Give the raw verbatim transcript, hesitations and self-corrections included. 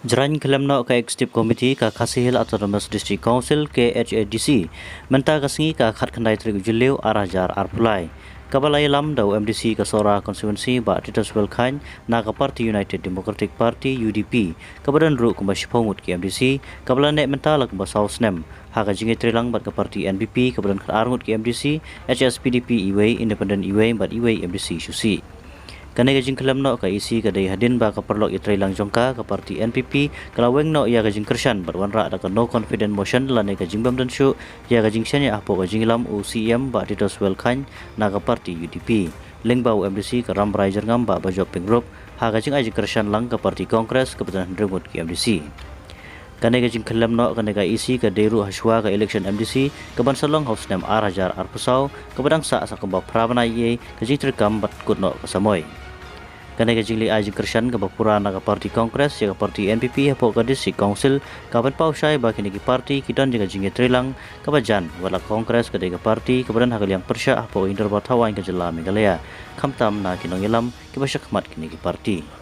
Jraiñ khlem noh ka Executive Committee ka Khasi Hills Autonomous District Council, K H A D C, mynta ka sngi ka khatkhyndai tarik u Jylliew ar hajar arphew lai, kaba la ïalam da u M D C ka Sohra Constituency Bah Tituswell Chyne na ka party United Democratic Party, U D P, kaba don ruh kumba shiphew ngut ki M D C, kaba la neh mynta la kumba saw snem ha ka jingïatreilang bad ka party N P P, kaba don khatar ngut ki M D C, H S P D P iwei, Independent iwei bad iwei M D C shuh shuh. Kane ka jingkhlem noh ka E C ka dei hadien ba ka paralok ïatreilang jong ka, ka party N P P, ka la weng noh ïa ka jingkyrshan bad wanrah da ka no confidence motion lane ka jingbym don shuh ïa ka jingshaniah hapoh ka jingïalam u C M Bah Tituswell Chyne na ka party U D P, lyngba u M D C ka Rambrai Jyrngam Bah Bajop Pyngrope, ha ka jingai jingkyrshan lang ka party Congress kaba don hynriew ngut ki M D C. Kane ka jingkhlem noh kane ka E C ka dei ruh hashwa ka election M D C kaban sa long ha u snem ar hajar arphew saw, kaba dang sah sa kumba phra bnai ei ka jingtreikam bad kut noh ka samoi. Kane ka jingleh ai jingkyrshan kaba pura na ka party Congress ïa ka party N P P hapoh ka District Council, ka pynpaw shai ba kine ki party ki don ïa ka jingïatreilang kaba jan, wat la Congress ka dei ka party kaba don ha ka liang pyrshah hapoh ka Hynñiewtrep Thaw Aiñ ka jylla Meghalaya, khamtam na ki nongïalam kiba shakhmat kine ki party.